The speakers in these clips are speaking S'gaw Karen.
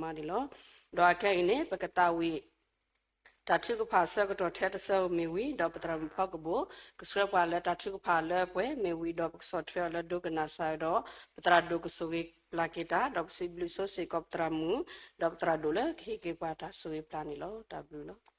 မးန့ၣ်လီၤ. ဒီးအခဲအံၤန့ၣ် ပကသးဝံၣ် တၢ်ထုကဖၣ်ဆၢကတီၢ်ထဲတဆၢဧိၤမ့ၢ်ဝံၤ ဒီးပသရၣ်မုၣ်ဖီကဘိၣ် ကဆှၢပှၤလၢတၢ်ထုကဖၣ်လၢပှဲၤမ့ၢ်ဝံၤ ဒီးပကဆီၣ်ထွဲအီၤလၢဒိကနၣ်စၢ်ဒီး ပသရၣ်ဒိၣ်ကဆိၣ်ဂ့ၤပျၢ်က့ၤတၢ် ဒီးပစံးဘျုးဆိစ့ၢ်ကီးပသရၣ်မုၣ် ဒီးပသရၣ်ဒိၣ်လၢကဟ့ၣ်က့ၤပှၤတၢ်ဆိၣ်ဂ့ၤပျၢ်န့ၣ်လီၤ. တၢ်ဘျုးလီၤ.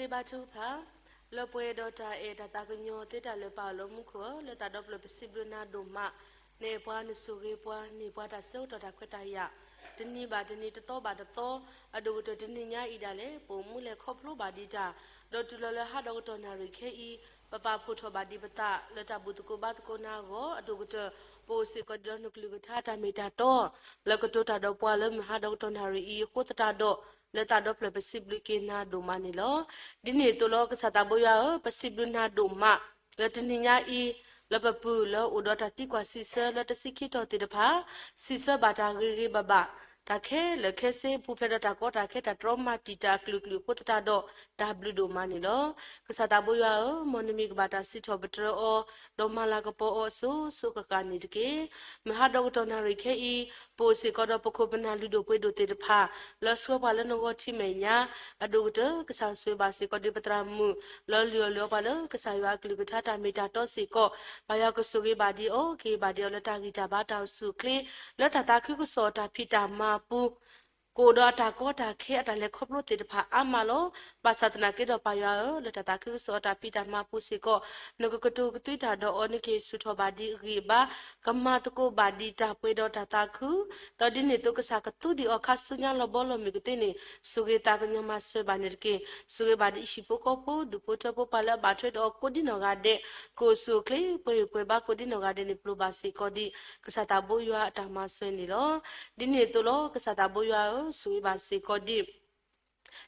ပဃ့ဘါထုကဖၣ်, လၢပှဲၤဒီးတၢ်အဲၣ်တၢ်သးကညီၤသ့တၢ်လၢာ်ပၢ်အလီၢ်မူခိၣ်ဧၢ, လၢတၢ်ဒီဖျၢၣ်ပစံးဘျုးနၤဒိၣ်မး, နအဲၣ်ပှၤနဆိၣ်ဂ့ၤပှၤ နဟ့ၣ်ပှၤတၢ်ဆၢကတီၢ်တၢ်ခွဲးတၢ်ယာ်, တနံၤဘၣ်တနံၤတသီဘၣ်တသီ, အဒိၣ်ကတၢၢ်တနံၤညါအံၤဒၣ်လဲာ် ပအိၣ်မူလဲၤခီဖျိဘၣ်ဒံးတၢ်, ဒီးတုၤလီၤလၢဟါဒီကတီၢ်နၣ်ရံၣ်ခဲအံၤ, ပပာ်ဖှိၣ်ထီၣ်ဘၣ်ဒံးပသး လၢတၢ်ဘူၣ်သကိးဘါသကိးနၤအဂီၢ်, အဒိၣ်ကတၢၢ် ပအိၣ်စ့ၢ်ကီးဒံးဒီးနကလုၢ်ကထါတၢ်မ့ၢ်တၢ်တီ, လၢကတိၤတၢ်ဒီးပှၤလၢမုၢ်ဟါဒီကတီၢ်နၣ်ရံၣ်အံၤအဃိသတးဒီး, လၢတၢ်ဒီဖျၢၣ်ပစံးဘျုးက့ၤနၤဒိၣ်မးန့ၣ်လီၤ. ဒ်န့ၣ်အသိးလီၤ ကစၢ်သးဘိယွၤဧၢ, ပစံးဘျုးနၤဒိၣ်မး, လၢတနံၤညါအံၤ, လၢပပုၢ်လၢအိၣ်ဒီးတၢ်သံကွၢ်စံးဆၢလၢတဆံခံတီၤသ့ၣ်တဖၣ်, စံးဆၢဘၣ်တၢ်ဂ့ၤဂ့ၤဘၣ်ဘၣ်, တၢ်ခဲလၢာ်ခဲဆ့ ပူၤဖျဲးဒီးတၢ်ကီတၢ်ခဲ တၢ်တြီမၤတံာ်တာ်အကလုာ်ကလုာ်အဃိသတးဒီး, တၢ်ဘျုးဒိၣ်မးန့ၣ်လီၤ. ကစၢ်သးဘိယွၤဧၢ, မ်နမံၤကဘၣ်တၢ်စံးထီၣ်ပတြၢၤအီၤ, ဒီးမၤလၤကပီၤအီၤအစိၤစိၤဃၣ်ဃၣ်န့ၣ်တက့ၢ်. မုၢ်ဟါဒီကတီၢ်နၣ်ရံၣ်ခဲအံၤ, ပအိၣ်စ့ၢ်ကီးဒီးပခိၣ်ပနၢ်လုၢ်ဒိၣ်ပှ့ၤဒိၣ်သ့ၣ်တဖၣ်, လၢဆှၢပှၤလၢနဂီၢ်ထံမဲာ်ညါ, အဒိၣ်ကတၢၢ် ကစၢ်ဆိၣ်ဂ့ၤဘၣ်စ့ၢ်ကီးဒံးပသရၣ်မုၣ်, လၢလုၢ်အီၣ်လုၢ်အီပှၤလၢကစၢ်ယွၤအကလုၢ်ကထါတၢ်မ့ၢ်တၢ်တီစ့ၢ်ကီး, ပၢ်ယွၤကဆိၣ်ဂ့ၤဘၣ်ဒံးအီၤ က့ၤဘၣ်ဒံးအီၤလၢတၢ်ဂံၢ်တၢ်ဘါတၢ်အိၣ်ဆူၣ်အိၣ်ချ့, လၢတၢ်သးခုကစီၣ်တၢ်ဖံးတၢ်မၤပူၤ ကအိၣ်ဒီးအတၢ်ကီတၢ်ခဲအတၢ်လဲၤခီဖျိသ့ၣ်တဖၣ်အါမးလီၤ. ဘၣ်ဆၣ်သနာ်က့ဒီးပၢ်ယွၤဧၢ, လၢတၢ်သးခုကစီၣ်အတၢ်ဖံးတၢ်မၤပူၤစ့ၢ်ကီး, နကကတိၤကသွံတၢ်ဒီးအီၤ, နကဟ့ၣ်ဆူၣ်ထီၣ်ဘၣ်ဒံးအဂံၢ်အဘါ, ကမၤသကိးဘၣ်ဒံးတၢ်ပှဲၤဒီးတၢ်သးခု, ဒီးဒ်န့ၣ်အသိးကစၢ်ကသူဒံးအီၤခါဆူညါလီၤဘီလီၤမုၢ်ကသ့န့ၣ်, ဆိၣ်ဂ့ၤသးကညီၤမၤစၢၤဘၣ်န့ၣ်တက့ၢ်. ဆိၣ်ဂ့ၤဘၣ်ဒံးဟံၣ်ဖိဃီဖိ ဒူၣ်ဖိထၢဖိပှၤလၢအဘၣ်ထွဲဒီးအီၤကိးဒ်နီၢ်ဂၤဒဲး, ကအိၣ်ဆူၣ်အိၣ်ချ့ ပှဲၤဂံၢ်ပှဲၤဘါကိးဒ်နီၢ်ဂၤဒဲးန့ၣ် ပျိာ်ဘၣ်စ့ၢ်ကီးဒံး ကစၢ်သးဘိယွၤအတၢ်မၤစၢၤန့ၣ်လီၤ. ဒ်န့ၣ်အသိးလီၤ ကစၢ်သးဘိယွၤဧၢ, ဆိၣ်ဂ့ၤဘၣ်စ့ၢ်ကီးဒံး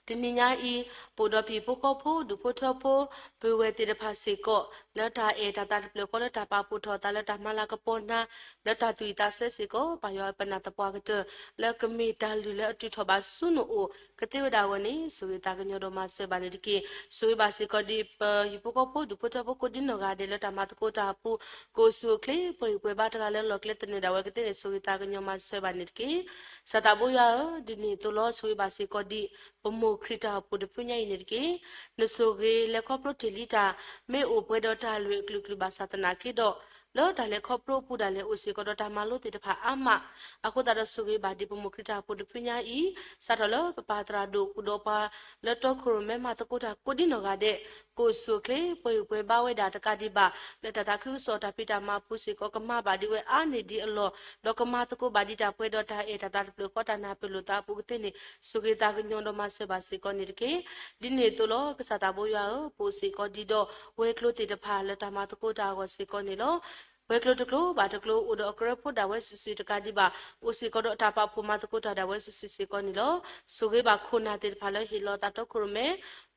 တနံၤညါအံၤ, ပအိၣ်ဒီးပဟံၣ်ဖိဃီဖိ ဒူၣ်ဖိထၢဖိ, ပုၢ်ဝဲၢ်သ့ၣ်တဖၣ်စ့ၢ်ကီး, လၢတၢ်အဲၣ်တၢ်သးတဖျၢၣ်ဃီ လၢတၢ်ပာ်ဖှိၣ်ထီၣ်သး လၢတၢ်မၤလၤကပီၤနၤ, လၢတၢ်သူၣ်ဝံၣ်သးဆၢစ့ၢ်ကီး, ပၢ်ယွၤပနၢ်သပှၢ်ကတၢၢ်, လၢကမ့ၢ်တၢ်လုၢ်လၢအတုၤထီၣ်ဘၣ်ဆူနအိၣ် ကသ့ဝဲဒၣ်အဂီၢ်န့ၣ်, ဆိၣ်ဂ့ၤသးကညီၤဒီးမၤစၢၤဘၣ်န့ၣ်တက့ၢ်. ဆိၣ်ဂ့ၤဘၣ်စ့ၢ်ကီးဒံး ပဟံၣ်ဖိဃီဖိ ဒူၣ်ဖိထၢဖိကိးဒ်နီၢ်ဂၤဒဲး လၢတၢ်မၤသကိးတၢ်အပူၤ, ကအိၣ်ဆူၣ်အိၣ်ချ့ ပှဲၤဂံၢ်ပှဲၤဘါတဂၤလၢလီၢ်ကျဲသနၢၣ်ဒၣ်ဝဲကသ့န့ၣ်, ဆိၣ်ဂ့ၤသးကညီၤမၤစၢၤဘၣ်န့ၣ်တက့ၢ်. ကစၢ်သးဘိယွၤဧၢ, ဒ်န့ၣ်အသိးလီၤ ဆိၣ်ဂ့ၤဘၣ်စ့ၢ်ကီးဒံး ပမိၢ်ခရံာ်တၢ်အိၣ်ဖှိၣ်တဖုညါအံၤန့ၣ်တက့ၢ်. နဆိၣ်ဂ့ၤလဲၤခီဖျိတ့ၢ်လံတၢ် မ့ၢ်အိၣ်ပှဲၤဒီးတၢ်လွဲၢ်အကလုာ်ကလုာ်ဘၣ်ဆၣ်သနာ်က့ဒီး, လၢတၢ်လဲၤခီဖျိအပူၤဒၣ်လဲာ် အိၣ်စ့ၢ်ကီးဒီးတၢ်မၤလိသ့ၣ်တဖၣ်အါမး, အဃိသတးဒီး ဆိၣ်ဂ့ၤဘၣ်ဒံးပမိၢ်ခရံာ်တၢ်အိၣ်ဖှိၣ်တဖုညါအံၤ, စးထီၣ်လၢပပၢ်သရၣ်ဒိၣ် ဃုာ်ဒီးပှၤလၢတီခိၣ်ရိၣ်မဲမၤသကိးတၢ်ကိးဒ်နီၢ်ဂၤဒဲး, ကအိၣ်ဆူၣ်အိၣ်ချ့ ပှဲၤဂံၢ်ပှဲၤဘါဝဲဒၣ်တကးဒံးဘၣ်, လၢတၢ်သးခုကစီၣ်တၢ်ဖံးတၢ်မၤပူၤစ့ၢ်ကီး ကမၤဘၣ်ဒံးဝဲအါန့ၢ်ဒံးအလီၢ်, ဒီးကမၤသကိးဘၣ်ဒံးတၢ်ပှဲၤဒီးတၢ်အဲၣ်တၢ်သးတဖျၢၣ်ဃီ တၢ်နၢ်ပၢၢ်လိာ်သးအပူၤကသ့န့ၣ်, ဆိၣ်ဂ့ၤသးကညီၤဒီးမၤစၢၤဘၣ်စ့ၢ်ကီးန့ၣ်တက့ၢ်. ဒ်န့ၣ်အသိးလီၤ ကစၢ်သးဘိယွၤဧၢ, ပအိၣ်စ့ၢ်ကီးဒံးဒီး ဝဲၤကျိၤသ့ၣ်တဖၣ်လၢတၢ်မၤသကိးတၢ်အဂီၢ်စ့ၢ်ကီးန့ၣ်လီၤ. ဝဲၤကျိၤတကျိၤဘၣ်တကျိၤ အိၣ်ဒီးအကရၢဖိဒၣ်ဝဲစုာ်စုာ်တကးဒံးဘၣ်, အိၣ်စ့ၢ်ကီးဒီးတၢ်ပာ်ဖှိၣ်မၤသကိးတၢ်ဒၣ်ဝဲစုာ်စုာ်စ့ၢ်ကီးန့ၣ်လီၤ. ဆိၣ်ဂ့ၤဘၣ်ခိၣ်နၢ်သ့ၣ်တဖၣ်လၢဟ့ၣ်လီၤသးတီခိၣ်ရိၣ်မဲ,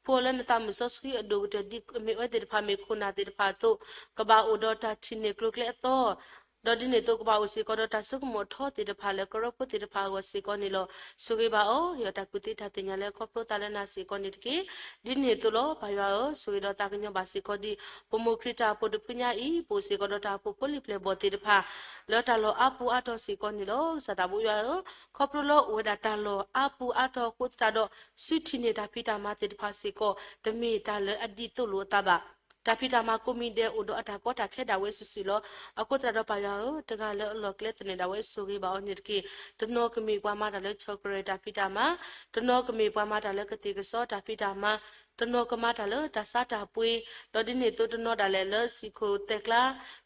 ဖှူအီၤလၢနသးမုၢ်စီဆှံအဒိၣ်ကတၢၢ်ဒ်အမ့ၢ်အဝဲသ့ၣ်တဖၣ်မ့ၢ်ခိၣ်နၢ်သ့ၣ်တဖၣ်အသိး, ကဘၣ်အိၣ်ဒီးတၢ်ထံၣ်န့ၢ်ကျိၤကျဲအသီ ဒီးဒ်န့ၣ်အသိးကဘၣ်အိၣ်စ့ၢ်ကီးဒီးတၢ်ဆိကမိၣ်အထီသ့ၣ်တဖၣ်လၢကရၢဖိသ့ၣ်တဖၣ်အဂီၢ်စ့ၢ်ကီးန့ၣ်လီၤ. ဆိၣ်ဂ့ၤဘၣ်အီၤ, ဟ့ၣ်အီၤတၢ်ကူၣ်သ့တၢ်သ့ၣ်ညါလၢခီဖျိသးလၢနၤစ့ၢ်ကီးန့ၣ်တက့ၢ်. ဒ်န့ၣ်အသိးလီၤ. ပၢ်ယွၤဧၢ, ဆိၣ်ဂ့ၤဒီးသးကညီၤဘၣ်စ့ၢ်ကီးဒံး ပမိၢ်ခရံာ်တၢ်အိၣ်ဖှိၣ်တဖုညါအံၤ, ပအိၣ်စ့ၢ်ကီးဒီးတၢ်အိၣ်ဖှိၣ်ဖိလံၤပျဲၢ်ဘီၣ်သ့ၣ်တဖၣ် လၢတၢ်လီၢ်အါပူၤအါတီၤစ့ၢ်ကီးန့ၣ်လီၤ. ကစၢ်သးဘိယွၤဧၢ, ခီဖျိလၢအိၣ်ဝဲဒၣ်တၢ်လီၢ်အါပူၤအါတီၤအဃိသတးဒီး ဆူထံၣ်န့ၢ်တၢ်ဖံးတၢ်မၤသ့ၣ်တဖၣ်စ့ၢ်ကီး တမ့ၢ်တၢ်လၢအဒ်သိးလိာ်အသးဘၣ်. တၢ်ဖံးတၢ်မၤကိးမံၤဒဲးအိၣ်ဒီးအတၢ်ကီတၢ်ခဲဒၣ်ဝဲစုာ်စုာ်လီၤ. အဃိသတးဒီးပၢ်ယွၤဧၢ, တဂၤလၢအလီၢ်ကျဲသနၢၣ်ဒၣ်ဝဲဆိၣ်ဂ့ၤဘၣ်အီၤန့ၣ်တက့ၢ်. တနီၤကမ့ၢ်ပှၤမၤတၢ်လၢဆီၣ်ကရဲၣ်တၢ်ဖံးတၢ်မၤ, တနီၤကမ့ၢ်ပှၤမၤတၢ်လၢကသ့ၣ်ကစီတၢ်ဖံးတၢ်မၤ, တနီၤကမၤတၢ်လၢတၢ်ဆါတၢ်ပှ့ၤ, ဒီးဒ်န့ၣ်အသိးတနီၤဒၣ်လဲာ်လၢစံၣ်ခိၣ်သဲးကျ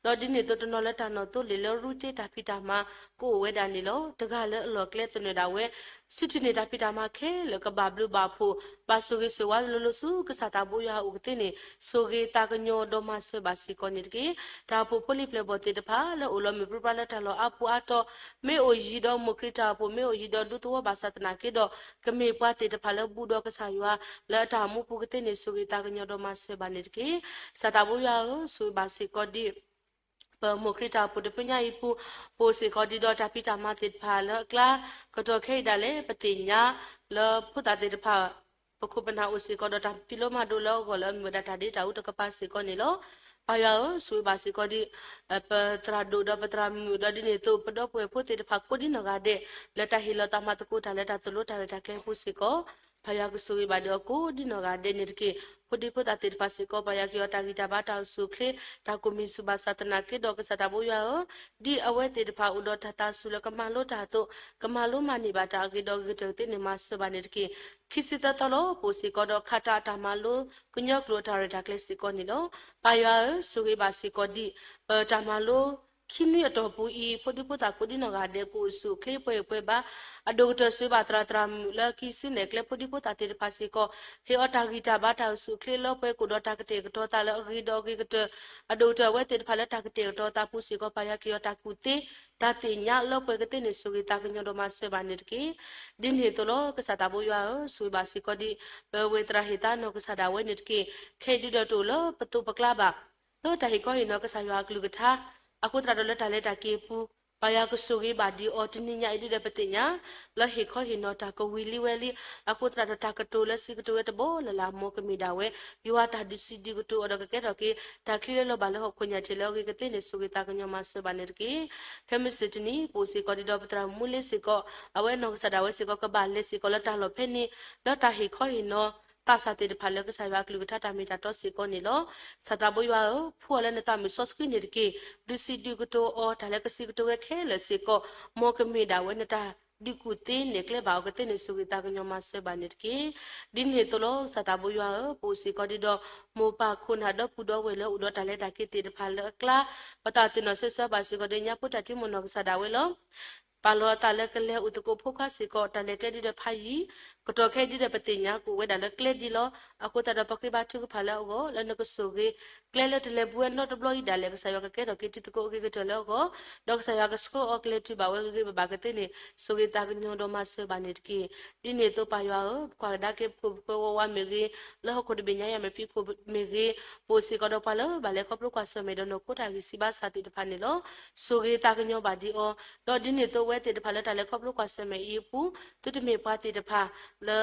ါ, ဒီးဒ်န့ၣ်အသိးတနီၤလၢတၢ်နီၣ်သိလ့ၣ်လၢရူတ့တၢ်ဖံးတၢ်မၤ ကအိၣ်ဝဲဒၣ်န့ၣ်လီၤ. တဂၤလၢအလီၢ်ကျဲသနၢၣ်ဒၣ်ဝဲ ဆူထံၣ်န့ၢ်တၢ်ဖံးတၢ်မၤခဲလၢာ်ကဘၣ်ဘျုးဘၣ်ဖှိၣ်, ဘၣ်ဆိၣ်ဂ့ၤဆိၣ်ဝါလိၤလိၤဆူကစၢ်သးဘိယွၤအအိၣ်ကသ့န့ၣ် ဆိၣ်ဂ့ၤသးကညီၤဒီးမၤစၢၤဘၣ်စ့ၢ်ကီးန့ၣ်တက့ၢ်. တၢ်အိၣ်ဖှိၣ်ဖိလံၤပျဲၢ်ဘီၣ်သ့ၣ်တဖၣ်လၢအိၣ်လီၤမုၢ်ပြံပြါလၢတၢ်လီၢ်အါပူၤအါတီၤ, မ့ၢ်အိၣ်ယံၤဒီးမိၢ်ခရံာ်တၢ်အိၣ်ဖှိၣ်, မ့ၢ်အိၣ်ယံၤဒီးဒူသဝီဘၣ်ဆၣ်သနာ်က့ဒီး ကမ့ၢ်ပှၤသ့ၣ်တဖၣ်လၢဘူးဒီးကစၢ်ယွၤ လၢအတၢ်အိၣ်မူပူၤကသ့န့ၣ် ဆိၣ်ဂ့ၤသးကညီၤဒီးမၤစၢၤဘၣ်န့ၣ်တက့ၢ်. ကစၢ်သးဘိယွၤဧၢ, ဆိၣ်ဂ့ၤဘၣ်စ့ၢ်ကီးဒံး ပမိၢ်ခရံာ်တၢ်အိၣ်ဖှိၣ်တဖုညါအံၤပူၤ, ပအိၣ်စ့ၢ်ကီးဒံးဒီးတၢ်ဖံးတၢ်မၤသ့ၣ်တဖၣ်လၢအကျါ, ကတီၢ်ခဲအံၤဒၣ်လဲာ် ပသ့ၣ်ညါလၢဖိသၣ်သ့ၣ်တဖၣ် ပခိၣ်ပနၢ်အိၣ်စ့ၢ်ကီးဒီးတၢ်ဖံးလိမၤဒိးလၢအဂီၢ်လၢအမ့ၢ်ဝဲဒၣ်တၢ်ဒ့တၢ်အူတကပၤစ့ၢ်ကီးန့ၣ်လီၤ. ပၢ်ယွၤဧၢ, ဆိၣ်ဂ့ၤဘၣ်စ့ၢ်ကီးဒံး ပသရၣ်ဒိၣ်ဒီးပသရၣ်မုၣ်ဒီးဒ်န့ၣ်အသိး ပဒီပုၢ်ဝဲၢ်ဖိသ့ၣ်တဖၣ်ကိးဒ်နီၢ်ဂၤဒဲး လၢတၢ်ဟ့ၣ်လီၤသးမၤသကိးတၢ်လၢတၢ်သိၣ်လိတၢ်ရဲၣ်တၢ်ကျဲၤအပူၤစ့ၢ်ကီး, ပၢ်ယွၤကဆိၣ်ဂ့ၤဘၣ်ဒံးအီၤကိးဒ်နီၢ်ဂၤဒဲးန့ၣ်တက့ၢ်. ဖိဒံဖိသၣ်သ့ၣ်တဖၣ်စ့ၢ်ကီး ပၢ်ယွၤကဟ့ၣ်အီၤတၢ်ဂံၢ်တၢ်ဘါတၢ်အိၣ်ဆူၣ်အိၣ်ချ့ တၢ်ကိၢ်မံၤဆူၣ်ဘၣ်ဆၣ်သနာ်က့ဒီး ကစၢ်သးဘိယွၤဧၢ, ဒ်အဝဲသ့ၣ်တဖၣ်အိၣ်ဒီးတၢ်သးဆူၣ်လၢကမၤလိတၢ်အသိး, ကမၤလိမၤန့ၢ်ဘၣ်တၢ်အဂ့ၤဒီးအဂ့ၤကတၢၢ်ကသ့န့ၣ် မၤစၢၤဘၣ်န့ၣ်တက့ၢ်. ခံဆံသၢသီလီၤ. ပအိၣ်စ့ၢ်ကီးဒီးခးတၢ်အတၢ်မၤလိကညီကျိာ်အတၢ်ရဲၣ်တၢ်ကျဲၤစ့ၢ်ကီးန့ၣ်လီၤ. ပၢ်ယွၤဧၢ, ဆိၣ်ဂ့ၤဘၣ်စ့ၢ်ကီးဒံး ပတၢ်မၤလိ ခံနွံအတီၢ်ပူၤအံၤ ဖိဒံဖိသၣ်ကိးဒ်နီၢ်ဂၤဒဲး ကအိၣ်ဆူၣ်အိၣ်ချ့ပှဲၤပှဲၤဘၣ်. အဒိၣ်ကတၢၢ်ဆိၣ်ဂ့ၤဘၣ်သရၣ်သရၣ်မုၣ်လၢကဟံးစုနဲၣ်ကျဲဖိဒံဖိသၣ်သ့ၣ်တဖၣ်စ့ၢ်ကီး, ဟ့ၣ်အီၤတၢ်ဂံၢ်တၢ်ဘါတၢ်အိၣ်ဆူၣ်အိၣ်ချ့လၢပှဲၤကအိၣ်ဒီးတၢ်ကတဲာ်ကတီၤသးလၢအဂ့ၤဒီးအဂ့ၤကတၢၢ်, အဒိၣ်ကတၢၢ်အဝဲသ့ၣ်တဖၣ်လၢတၢ်ကတဲာ်ကတီၤသးပူၤစ့ၢ်ကီး ပၢ်ယွၤကဟ့ၣ်အီၤတၢ်ကူၣ်သ့ တၢ်သ့ၣ်ညါလၢပှဲၤကသ့န့ၣ် ဆိၣ်ဂ့ၤသးကညီၤဒီးမၤစၢၤဘၣ်န့ၣ်တက့ၢ်. ဒ်န့ၣ်အသိးလီၤ. ကစၢ်သးဘိယွၤဧၢ, ဆိၣ်ဂ့ၤဘၣ်စ့ၢ်ကီးဒံး ပဝဲသရၣ်ဟ့ၣ်သါနီၢ်ကစၢ်ဒၣ်ဝဲန့ၣ်တက့ၢ်. ခဲအံၤဒုဒီးတအိၣ်လၢပသိးပကျါဘၣ် လၢတၢ်ဟ့ၣ်ခီဟ့ၣ်နီၤကစၢ်ယွၤအကလုၢ်ကထါ, အဃိသတးဒီးလၢတၢ်လဲၤတၢ်က့ၤအပူၤ, ပၢ်ယွၤကဆိၣ်ဂ့ၤဘၣ်ဒံးအီၤတနံၤညါအံၤဒ်ဒီးပသ့ၣ်ညါ, လၢဟ့ၣ်ခီဟ့ၣ်နီၤတၢ်ကဝံၤလံဝဲလံ, အဃိသတးဒီးတၢ်ကတိၤလၢစံးကတိၤဝဲတဘီလၢ်လၢ် မ်ကမ့ၢ်ဒၣ်ဝဲ ယွၤတၢ်ဒုးစံးဒုးကတိၤအီၤဒီးကကဲထီၣ်က့ၤ တၢ်ချံလၢလီၤဘၣ်လၢဟီၣ်ခိၣ်ညၣ်ထံးလၢအဂ့ၤကသ့န့ၣ် ဆိၣ်ဂ့ၤသးကညီၤမၤစၢၤဘၣ်န့ၣ်တက့ၢ်. ခဲမုၢ်ဆ့ၣ်တနံၤ ပအိၣ်စ့ၢ်ကီးဒံးဒီးပသရၣ်မူလ့စ့ၢ်ကီး, အဝဲနီၢ်ကစၢ်ဒၣ်ဝဲစ့ၢ်ကီး ကဘၣ်လဲၤစ့ၢ်ကီးလၢတၢ်လီၢ်ဖဲန့ၣ်, လၢတၢ်ဟ့ၣ်ခီဟ့ၣ်နီၤ သးစၢ်သ့ၣ်တဖၣ်လၢကစၢ်ယွၤအကလုၢ်ကထါတၢ်မ့ၢ်တၢ်တီစ့ၢ်ကီးန့ၣ်လီၤ. ကစၢ်သးဘိယွၤဧၢ, ဖှူအီၤလၢနသးမုၣ်စီဆှံန့ၣ်တက့ၢ်. ဒုးစံးဒုးကတိၤအီၤ တၢ်လၢကစံးကတိၤဝဲခဲလၢာ်စ့ၢ်ကီး, မ်ကမ့ၢ်ဒၣ်ဝဲနတၢ်ဒုးကူၣ်သ့နဲၣ်ကျဲဘၣ်အီၤကသ့န့ၣ် ဆိၣ်ဂ့ၤသးကညီၤမၤစၢၤဘၣ်န့ၣ်တက့ၢ်. ဒ်န့ၣ်အသိးလီၤ. ကစၢ်သးဘိယွၤဧၢ, ပအိၣ်စ့ၢ်ကီးဒံးဒီး မိၢ်ပၢ်ခိၣ်နၢ်ဒီပုၢ်ဒီဝဲၢ်လၢအိၣ်ဒီးတၢ်လဲၤတၢ်က့ၤသ့ၣ်တဖၣ်လၢအကျါ, ပသးသ့ၣ်နီၣ်ဆၢဆၢဘၣ်စ့ၢ်ကီးဒီးညါဖိတၢ်ထံမိၢ်နီၢ်ကစၢ်ဒၣ်ဝဲလီၤ. ပာ်လီၤအသးလၢကလဲၤအိၣ်သကိးဖိခွါစ့ၢ်ကီး, တၢ်လဲၤကျဲဒ်ဒီးဖးယံၤ, ကတီၢ်ခဲအံၤဒ်ဒီးပသ့ၣ်ညါကအိၣ်ဝဲဒၣ်လၢကျဲဒ်လီၤ. အဃိသတးဒီးပဃ့ဘါထုကဖၣ်လၢအဂီၢ် လၢနကဆိၣ်ဂ့ၤ ကျဲလၢတလဲၤဘူးဝဲနီတဘျီအံၤဒၣ်လဲာ် ကစၢ်ယွၤကကဲထီၣ်က့ၤတံၤသကိးအဂ့ၤကတၢၢ်လၢအဂီၢ်, ဒီးကစၢ်ယွၤကဆှၢအီၤကလဲၤတုၤဘၣ်ဝဲဂ့ၤဂ့ၤဘၣ်ဘၣ်ကသ့န့ၣ် ဆိၣ်ဂ့ၤသးကညီၤဒီးမၤစၢၤဘၣ်န့ၣ်တက့ၢ်. ဒ်န့ၣ်အသိးပၢ်ယွၤဧၢ, ပကွၢ်ကဒါက့ၤပခိၣ်ပဃၢၤဝီဝါမ့ၢ်ဂ့ၤ, လၢဟီၣ်ခိၣ်တဘ့ၣ်ညါယၤမ့ၢ်ဖံးခိၣ်မ့ၢ်ဂ့ၤ, ပအိၣ်စ့ၢ်ကီးဒီးပှၤလၢဘၣ်လဲၤခီဖျိကွၢ်ဆၢၣ်မဲာ်ဒီးနီၢ်ခိတၢ်ဂံၢ်စၢ်ဘါစၢ်သ့ၣ်တဖၣ်န့ၣ်လီၤ. ဆိၣ်ဂ့ၤသးကညီၤဘၣ်ဒံးအီၤ, ဒီးဒ်န့ၣ်အသိးအဝဲသ့ၣ်တဖၣ်လၢတၢ်လဲၤခီဖျိကွၢ်ဆၢၣ်မဲာ်အံၤအပူၤ, သုတမ့ၢ်ပှၤသ့ၣ်တဖၣ်လၢ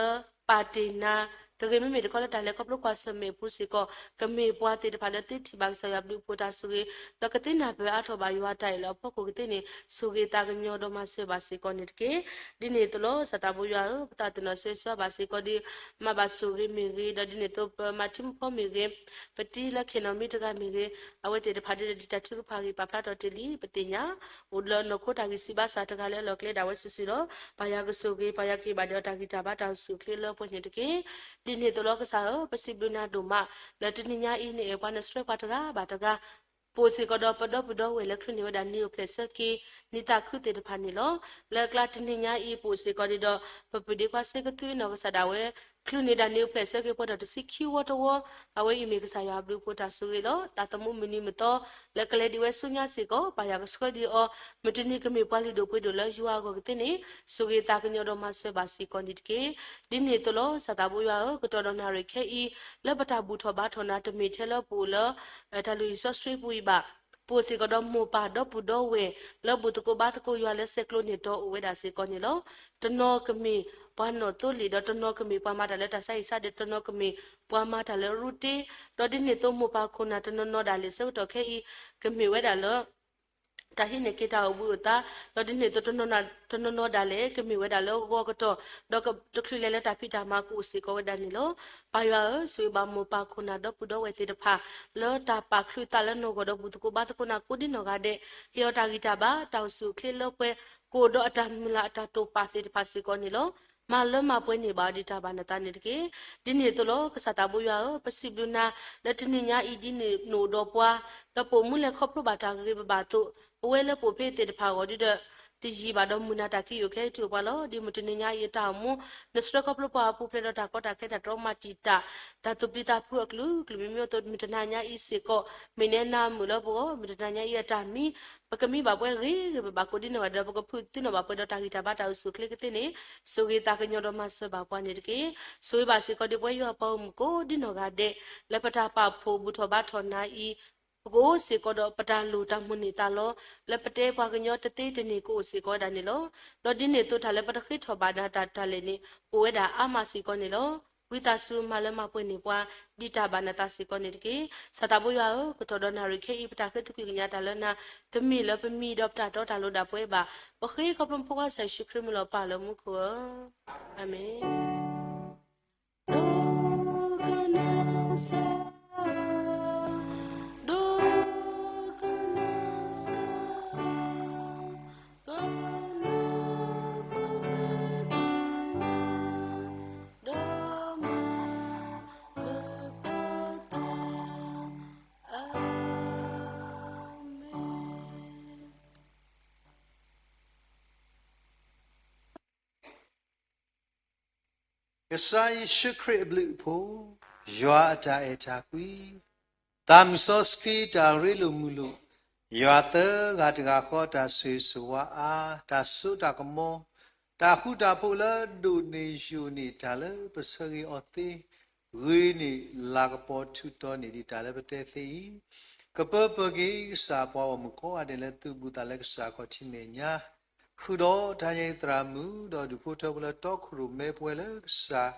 ပာ်တ့ၢ်နၤ, တဂ့ၤမ့မ့ၢ်တခီလၢတၢ်လဲၤခီဖျိကွၢ်ဆၢၣ်မဲာ်အပူၤစ့ၢ်ကီး, ကမ့ၢ်ပှၤသ့ၣ်တဖၣ်လၢသ့ထံၣ်ဘၣ်ကစၢ်ယွၤဘျုးဖှိၣ်တၢ်ဆိၣ်ဂ့ၤ, ဒီးကသ့နၢ်ပၢၢ်အါထီၣ်ဘၣ်ယွၤတၢ်အဲၣ်လၢအဖီခိၣ်ကသ့န့ၣ် ဆိၣ်ဂ့ၤသးကညီၤဒီးမၤစၢၤဘၣ်စ့ၢ်ကီးန့ၣ်တက့ၢ်. ဒ်န့ၣ်အသိးလီၤ. ကစၢ်သးဘိယွၤဧၢ, ပသးသ့ၣ်နီၣ်ဆၢဆၢဘၣ်စ့ၢ်ကီးဒီး မၤဘၣ်ဆိၣ်ဂ့ၤမ့ၢ်ဂ့ၤ, ဒီးဒ်န့ၣ်အသိးပမၤထံမုၣ်ဖီမ့ၢ်ဂ့ၤ, ပတံၤလၢခ့ၣ်နီၣ်မံတဂၤမ့ၢ်ဂ့ၤ, အဝဲသ့ၣ်တဖၣ်ဒ်ဒီးဒ်တၢ်ထုကဖၣ်ဂ့ၤပာ်ဖျါထီၣ်တ့ၢ်လံ, ပသ့ၣ်ညါ အိၣ်လၢနီၢ်ခိတၢ်ဂံၢ်စၢ်ဘါစၢ်တဂၤလၢအလီၢ်ကျဲဒၣ်ဝဲစုာ်စုာ်လီၤ. ပၢ်ယွၤကဆိၣ်ဂ့ၤ, ပၢ်ယွၤကဟ့ၣ်ဘၣ်ဒီးတၢ်ဂံၢ်တၢ်ဘါတၢ်အိၣ်ဆူၣ်အိၣ်ချ့လၢပှဲၤန့ၣ်တက့ၢ်. ဒ်န့ၣ်အသိးလီၤ. ကစၢ်ဧၢ, ပစံးဘျုးနၤဒိၣ်မး လၢတနံၤညါအံၤ နအဲၣ်ပှၤနဆှၢပှၤတဂၤဘၣ်တဂၤ ပအိၣ်စ့ၢ်ကီးဒီးပဒီပုၢ်ဒီဝဲၢ်လၢချုးန့ၢ်ဝဲဒၣ်နံၤအိၣ်ဖျဲၣ်ဆၢက့ၤ နံၤသးခုသ့ၣ်တဖၣ်န့ၣ်လီၤ. လၢအကျါတနံၤညါအံၤ ပအိၣ်စ့ၢ်ကီးဒံးဒီး ပပုၢ်ဒ့ခွါစ့ကသူနီၢ်ကစၢ်ဒၣ်ဝဲ ချုးန့ၢ်ဒၣ်နံၤအိၣ်ဖျဲၣ်ဆၢက့ၤပှဲၤထီၣ်တဆံခံဝီတဝီ, အဝဲအံၤမ့ၢ်ကစၢ်ယွၤအဘျုးအဖှိၣ်တၢ်ဆိၣ်ဂ့ၤလီၤ. တၢ်သမူမုၢ်နံၤမုၢ်သီ လၢကလဲၤဒံးဝဲဆူညါစ့ၢ်ကီး ပၢ်ယွၤကဆှၢဒံးအီၤ မုၢ်တနံၤကမ့ၢ်ပှၤလုၢ်ဒိၣ်ပှ့ၤဒိၣ်လၢယွၤအဂီၢ်ကသ့န့ၣ် ဆိၣ်ဂ့ၤသးကညီၤဒီးမၤစၢၤဘၣ်စ့ၢ်ကီးန့ၣ်တက့ၢ်. ဒ်န့ၣ်အသိးလီၤ. ကစၢ်သးဘိယွၤဧၢ, ကတီၢ်ဒီးနၣ်ရံၣ်ခဲအံၤ လၢပတၢ်ဘူၣ်ထီၣ်ဘါထီၣ်နၤ တမ့ၢ်ထဲလၢပအိၣ်လၢ တၢ်လုၢ်ဟံၣ်စီဆှံပူၤအံၤဘၣ်. ပအိၣ်စ့ၢ်ကီးဒီးမိၢ်ပၢ်ဒီပုၢ်ဒီဝဲၢ် လၢဘူၣ်သကိးဘါသကိးယွၤလၢဆဲးကျိးန့ၢ်တီအိၣ်ဝဲဒၣ်စ့ၢ်ကီးန့ၣ်လီၤ. တနီၤကမ့ၢ်ပှၤနီၣ်သိလ့ၣ် ဒီးတနီၤကမ့ၢ်ပှၤမၤတၢ်လၢတၢ်ဆါဟံၣ်ဆါဒၢး တနီၤကမ့ၢ်ပှၤမၤတၢ်လၢရူတ့, ဒီးဒ်န့ၣ်အသိးမိၢ်ပၢ်ခိၣ်နၢ်တနီၤနီၤဒၣ်လဲာ် ဆၢကတီၢ်ခဲအံၤ ကမ့ၢ်ဝဲဒၣ်လၢ တၢ်ဟံးန့ၢ်က့ၤတၢ်အိၣ်ဘှံးအိၣ်သါ, ဒီးဒ်န့ၣ်အသိး တနီၤနီၤဒၣ်လဲာ် ကမ့ၢ်ဝဲဒၣ်လၢဂီၤကတီၢ်, ဒီးတချုးလဲၤလၢတၢ်ဖံးတၢ်မၤကအိၣ်စ့ၢ်ကီးဝဲဒၣ်န့ၣ်လီၤ. ပၢ်ယွၤဧၢ, ဆိၣ်ဂ့ၤဘၣ်မိၢ်ပၢ်ခိၣ်နၢ်ဒီပုၢ်ဒီဝဲၢ်သ့ၣ်တဖၣ် လၢတၢ်ပာ်ချုးသးလၢနီၢ်ဂီၢ်ဒီးဘူၣ်သကိးဘါသကိးနၤကိးဒ်နီၢ်ဂၤဒဲး, ဟ့ၣ်အီၤတၢ်ဂံၢ်တၢ်ဘါ, တၢ်အိၣ်ဆူၣ်အိၣ်ချ့လၢပှဲၤ, ကအိၣ်ဒီးအတၢ်မုၢ်လၢ်အတၢ်တိာ်ပာ်သ့ၣ်တဖၣ်စ့ၢ်ကီးန့ၣ်လီၤ. မၤလၢမၤပှဲၤန့ၢ်ဘၣ်အီၤဒံးတၢ်ဘၣ်နသးန့ၣ်တက့ၢ်. ဒ်န့ၣ်အသိးလီၤ. ကစၢ်သးဘိယွၤဧၢ, ပစံးဘျုးနၤ လၢတနံၤညါအံၤဒ်န့ၣ်နအိၣ်ဒီးပှၤ, ဒီးပအိၣ်မူလဲၤခီဖျိဘၣ်တၢ်ဂ့ၤဂ့ၤဘၣ်ဘၣ်အသိး, ပဝဲလၢပအိၣ်ဖဲသ့ၣ်တဖၣ်အဂီၢ်ဒ်ဒီး တယံာ်ဘၣ်ဒီးမုၢ်နၤတၢ်ခံယိာ်ခဲအံၤ တအိၣ်ပှၤလီၤ. ဒ်မုၢ်တနံၤညါအံၤအတၢ်အိၣ်မူ နဆှၢခီဖျိပှၤအပူၤဖျဲးဒီးတၢ်ကီတၢ်ခဲ တၢ်တြီမၤတံာ်တာ် တၢ်သူၣ်ပျံၤသးဖုးအကလုာ်ကလုာ် မ့မ့ၢ်အသိး မုၢ်တနံၤညါအံၤစ့ၢ်ကီး မ့ၢ်နနၢ်မုာ်လၢပဂီၢ်, မုၢ်တနံၤညါအံၤအတၢ်မံ ပကမံဘၣ်ပှဲၤဂ့ၤဂ့ၤဘၣ်ဘၣ်ကိးဒ်နီၢ်ဂၤဒဲး ပကဖုးသံနီၢ်ဘၣ်ပှဲၤဒီးတၢ်ဂံၢ်တၢ်ဘါ တၢ်အိၣ်ဆူၣ်အိၣ်ချ့ကသ့န့ၣ် ဆိၣ်ဂ့ၤသးကညီၤဒီးမၤစၢၤဘၣ်ပှၤန့ၣ်တက့ၢ်. ဆိၣ်ဂ့ၤဘၣ်စ့ၢ်ကီးဒ်ပဝဲယွၤအပှၤဂီၢ်မုၢ်ကိးဒ်နီၢ်ဂၤဒဲး လၢပတၢ်ပာ်ဖှိၣ်ဘူၣ်ထီၣ်ဘါထီၣ်နၤအံၤ ပကအိၣ်စ့ၢ်ကီးဒီးပတၢ်လိၣ်တၢ်မိၣ်န့ၢ်သးလီၤ. လၢပတဲပှၤကညီတသ့တန့ၢ်ကအိၣ်စ့ၢ်ကီးဝဲဒၣ်န့ၣ်လီၤ. ဒီးဒ်န့ၣ်အသိးတၢ်လၢပတဃ့ထီၣ်ဘၣ်နၤတၢ်တၢ်လဲၣ်န့ၣ် အိၣ်ဝဲဒၣ်အါမးစ့ၢ်ကီးန့ၣ်လီၤ. ဝံသးစူၤမၤလၢမၤပှဲၤန့ၢ်ပှၤ ဒ်တၢ်ဘၣ်နသးစ့ၢ်ကီးန့ၣ်တက့ၢ်. ကစၢ်သးဘိယွၤဧၢ, ကတီၢ်ဒီးနၣ်ရံၣ်ခဲအံၤ ပတၢ်ဃ့သကွံၢ်ကညးတၢ်လၢနၤ တမ့ၢ်လၢပမံၤဒီးပတၢ်တီတၢ်လိၤဒၣ်ပှဲၤဘၣ်. ပဃ့ခီဖျိပဖိခွါကစၢ်ယ့ၣ်ၡူးခရံာ်မုၢ်လီၤပၢ်လၢမူခိၣ်ဧၢ, အၤမ့ၣ်. Amen. ကစၢ်ယ့ၣ်ၡူးခရံာ်အဘျုးအဖှိၣ်, ယွၤအတၢ်အဲၣ်တၢ်ကွံ, သးမုၢ်စီဆှံတၢ်ရ့လိာ်မုာ်လိာ်, ယွၤသၢဂၤတဂၤဃီတၢ်ဆိၣ်ဂ့ၤဆိၣ်ဝါအါ, တၢ်စိတၢ်ကမီၤ, တၢ်ဃူတၢ်ဖိးလၢဒိၣ်န့ၢ်ယိာ်န့ၢ်တၢ်လၢပဆၢဂ့ၤအီၤသ့, ဂ့ၤန့ၢ်လၤကပီၤထူးတီၤန့ၢ်ဒံးတၢ်လၢပတဲသ့အံၤ, ကပၢပှဲၤက့ၤကစၢ်ပှၤဂီၢ်မုၢ်ကိးဂၤဒဲးလၢသုးဘူးသးလၢကစၢ်ခီၣ်ထံးမဲာ်ညါ ဃုာ်ဒီးတၢ်ညါအံၤသရၣ်မုၣ် ဒီးဒူၣ်ဖိထၢဖိလၢတီခိၣ်ရိၣ်မဲပဝဲလၢကစၢ်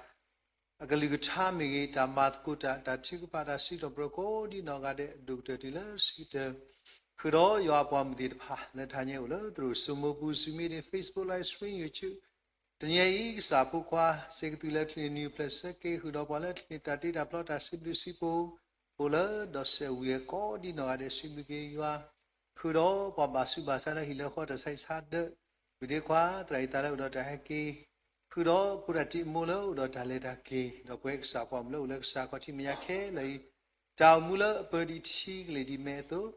အကလုၢ်ကထါမ့ၢ်ဂ့ၤ, တၢ်မၤသကိးတၢ်, တၢ်ထုကဖၣ်, တၢ်စံးထီၣ်ပတြၢၤကိးဒ်နီၢ်ဂၤဒဲး အဒိၣ်ကတၢၢ်တုၤလၢဆံးကတၢၢ်, ဃုာ်ဒီးယွၤအပှၤမုၣ်သ့ၣ်တဖၣ် လၢတၢ်ညါအံၤအိၣ်လၢသရိာ်စိမိပူၤ စုမ့ၢ်ဒ် Facebook Live Stream YouTube တနံၤအံၤ ကစၢ်ဖိခွါ စ့ကသူလၢချံးန့ၢ်နံၤဖျဲၣ်ဆၢက့ၤ ဃုာ်ဒီးပှၤလၢချံးန့ၢ်တၢ်တ့တၢ်ဖျီတၢ်စံးဘျုးစံးဖှိၣ် အိၣ်လၢဒီးစဲးဝံၤအကိးဒ်နီၢ်ဂၤဒဲး စံးဘျုးက့ၤယွၤ, ဃုာ်ဒီးပှၤဘၣ်ဆူးဘၣ်ဆါလၢဟံၣ်လၢဃီတၢ်ဆါဟံၣ်ဆါဒၢး, ဝံၤဒ့ခွါ သရၣ်အံၤသးလၢအိၣ်ဒီးတၢ်ဟဲက့ၤ, ဃုာ်ဒီးဖိဒၣ်တံၤအမိၢ်လၢအိၣ်ဒီးတၢ်လဲၤတၢ်က့ၤ, ဒီးပဝဲကစၢ်ပှၤမုၣ်လၢအိၣ်လၢကစၢ်ခီၣ်ထံးမဲာ်ညါခဲလၢာ်အံၤ, တၢ်အိၣ်မူလၢအပၢၤဒံးထံကလ့ၢ်ဒံးမဲာ်အသိး,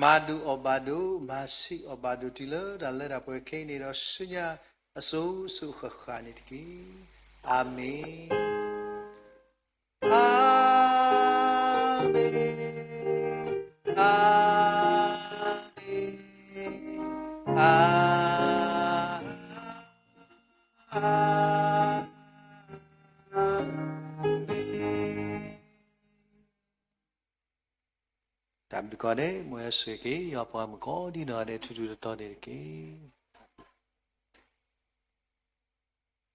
မၤဒိၣ်အီၣ်ဘၣ်ဒိၣ်, မၤဆံးအီၣ်ဘၣ်ဒိၣ်တုၤလၢတၢ်လၢတၢ်ပှဲၤခဲအံၤန့ၣ်ဒီး ဆူညါအစိၤစိၤဃၣ်ဃၣ်န့ၣ်တက့ၢ်. အၤမ့ၣ်. အၤမ့ၣ်, အၤမ့ၣ်, အၤမ့ၣ်. တၢ်ဘျုးကိးဂၤဒဲး မ်ယွၤဆိၣ်ဂ့ၤက့ၤ ယွၤပှၤမုၣ်ကိးဒ်နီၢ်ဂၤဒဲး ထူးထူးတီၤတီၤန့ၣ်တက့ၢ်.